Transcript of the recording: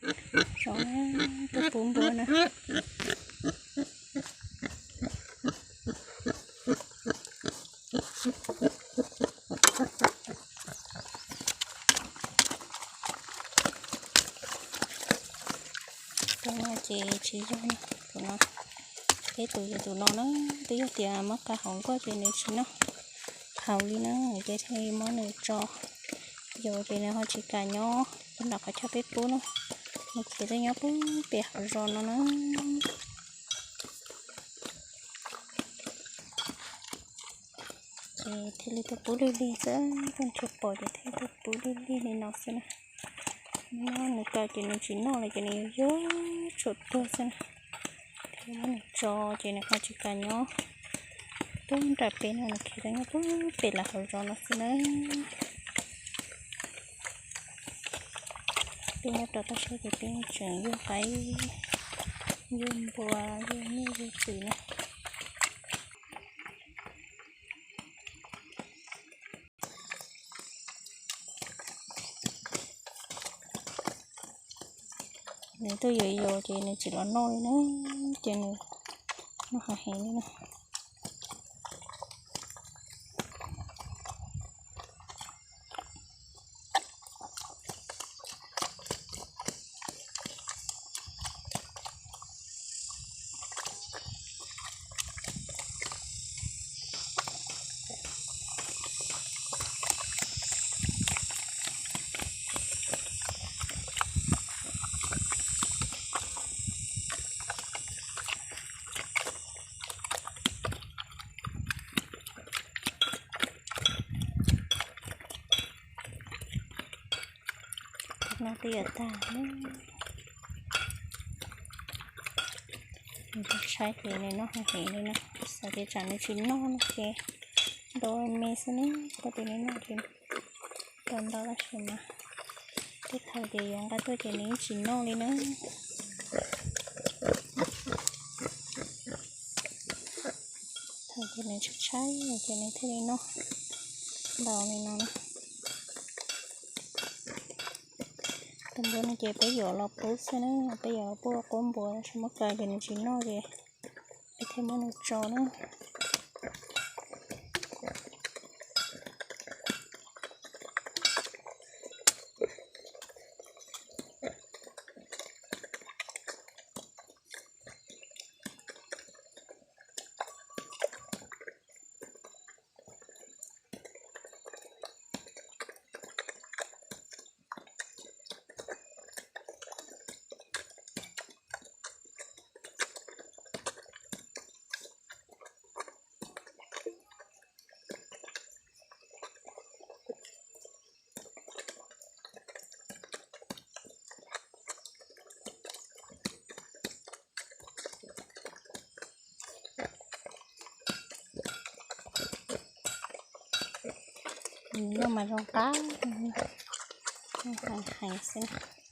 Zoo na, tuaj pub npua na. Tus no ces tsis yog, tus no, peb tus yog tus no na, twb yog tias muab qa hauv nkuaj ces nws tsis noj haus li na, ces thiaj muab nws tso. Yus ces nws ho tsis kam nyob nram qhov chaw peb pub na, nws khiav tuaj nyob pub pem hauv zos no na. Ces thiaj li tuaj pub lig lig xwb, tuaj nrhiav pom ces thiaj tuaj pub lig lig li no xwb na. Nws kaw ces nws tsis noj lawm ces nws yuav yuav tsum tuag xwb na. Thiaj muab nws tso ces nws ho tsis kam nyob pub nram peb no, nws khiav tuaj nyob pub pem lawv hauv zos no xwb na. Peb nyob rau toj siab ces peb tseem yug qaib, yug npua, yug nyuj yug twm na. Nws tuaj yuav yus ces nws tsis los noj li na, ces nws noj heev heev li na. No twb yuav tag, nws tshaib ces nws noj heev heev li na. Xav tias tsam nws tsis noj no ces nrau me xwb ne, koj tias nws noj ces nrau ntau tab sis mas tej thaum ces yuav nqa tuaj ces nws yeej tsis noj li na. Thaum ces nws tshaib tshaib ces nws thiaj li noj ntau li no na. Tus npua no ces peb yuav los pub xwb na, peb yuav los pub ua qub npua, tab sis muab kaw ces nws tsis noj ces peb thiaj muab nws tso na. Nws noj mas zoo qab, heev heev xwb.